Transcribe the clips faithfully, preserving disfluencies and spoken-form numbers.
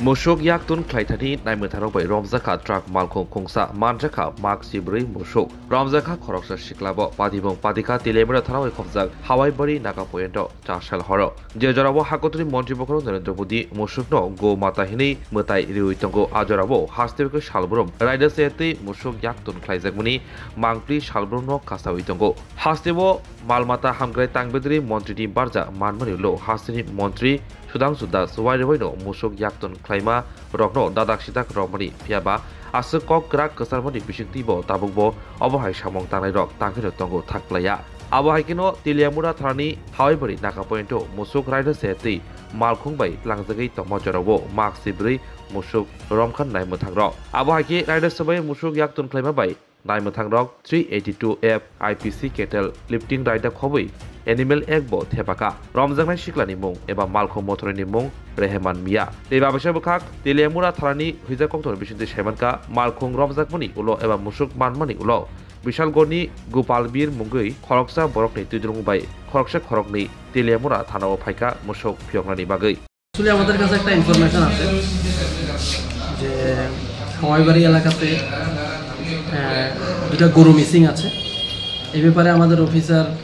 Musuk yaktun khlaithani naimwthangrok bai romjakha truck malkhung khungsa, manjakha mak sibrwi musuk. Romjakha khoroksa siklabo, patibung patika Teliamura thanao khopjak Hawaibari Naga Pointo chasal horo. Je jorao hakotri montri bokhorok Narendra Modi musukno go mata hinwi mwtai riwi tongo, a jorao hasteo khe salbrum raida se tei musuk yaktun khlaijakmani mangpli salbrumno kasawi tongo. Hasteo mal mata hamkrai tangbedri montrini barja manmani ulo hasteni montri Sudhangshu Das Waireboino musuk yaktun khlaima rokno dadak sidak romani, phiyaba aswk kok kwrak kwcharmani bisingtwibo tabukbo obo hai samung tangnairok tangkheno tongo thakplaiya. Abo hai kheno Teliamura thanani Hawaibari Naga Pointo musuk raida se tei malkhung bai tlangjagwi tongma jorao mak sibrwi musuk romkha naimwthangrok. Abo hai khe raida se bai musuk yaktun khlaima bai naimwthangrok three eighty two F I P C cattle lifting raida khobwi Animal Act bo thepakha. Romjaknai siklani mung eba malkhung mothorni mung Reheman Mia. Tei babaisa bwkhak Teliamura thanani huijak kokthorni bisingtwi saimankha, malkhung romjakmani ulo eba musuk manmani ulo Bishalgorni Gopalbir mungwi khoroksa borokni twidrung bai khoroksa khoroknwi Teliamura thanao phaikha musuk phiyoknani bagwi. Actually আমাদের কাছে একটা ইনফরমেশন আছে যে হাওয়াইবাড়ি এলাকাতে আহ, দুটা গরু মিসিং আছে। এই ব্যাপারে আমাদের অফিসার আহ,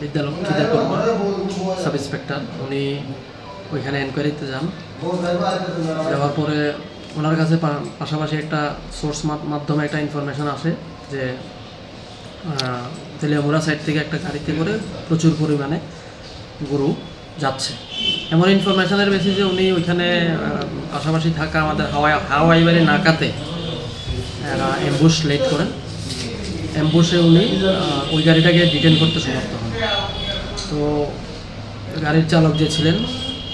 বিদ্যালক্ষ্মী দেববর্মা, সাব ইন্সপেক্টর, উনি ওইখানে এনকোয়ারিতে যান। যাওয়ার পরে ওনার কাছে পা- পাশাপাশি একটা সোর্স মাধ্যমে একটা ইনফরমেশন আসে যে আহ, তেলিয়ামুড়া সাইড থেকে একটা গাড়িতে করে প্রচুর পরিমাণে গরু যাচ্ছে। এমন ইনফরমেশনের বেসিসে উনি ওইখানে আহ, পাশাপাশি থাকা আমাদের হাওয়াই হাওয়াইবাড়ি নাকাতে একটা অ্যাম্বুশ লেট করেন। অ্যাম্বুশে উনি আহ, ওই গাড়িটাকে ডিটেন করতে সমর্থ হন। তো গাড়ির চালক যে ছিলেন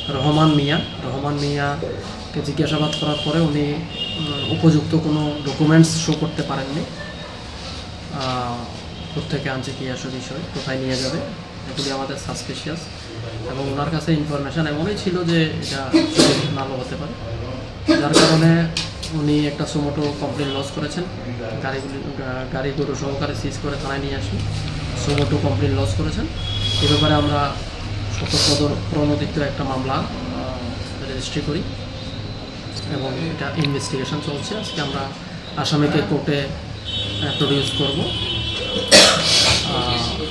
রহমান মিয়া, রহমান মিয়াকে জিজ্ঞাসাবাদ করার পরে উনি উম, উপযুক্ত কোনো ডকুমেন্টস শো করতে পারেননি। আহ, কোত্থেকে আনছে, কি আসল বিষয়, কোথায় নিয়ে যাবে, এগুলি আমাদের সাসপিশিয়াস। এবং ওনার কাছে ইনফরমেশন এমনই ছিল যে এটা চুরির মালও হতে পারে, যার কারণে উনি একটা সুমোটো কমপ্লেন লজ করেছেন। গাড়িগুলি গা- গাড়ি গরু সহকারে সিজ করে থানায় নিয়ে আসি। সুমোটো কমপ্লেন লজ করেছেন। এ ব্যাপারে আমরা সত্য প্রদ- প্রণোদিত একটা মামলা রেজিস্ট্রি করি এবং এটা ইনভেস্টিগেশন চলছে। আজকে আমরা আসামিকে কোর্টে প্রডিউস করব।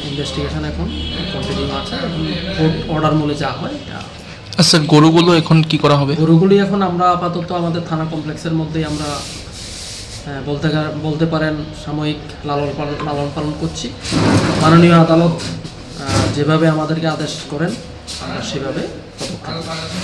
ইনভেস্টিগেশন এখন কন্টিনিউ আছে। এখন কোর্ট অর্ডার মূলে যা হয়, এটা আচ্ছা, গরুগুলো এখন কি করা হবে? গরুগুলি এখন আমরা আপাতত আমাদের থানা কমপ্লেক্সের মধ্যেই আমরা আহ, বলতে গা- বলতে পারেন সাময়িক লালন পালন লালন পালন করছি। মাননীয় আদালত আহ, যেভাবে আমাদেরকে আদেশ করেন, আমরা সেভাবে পদক্ষেপ নেব।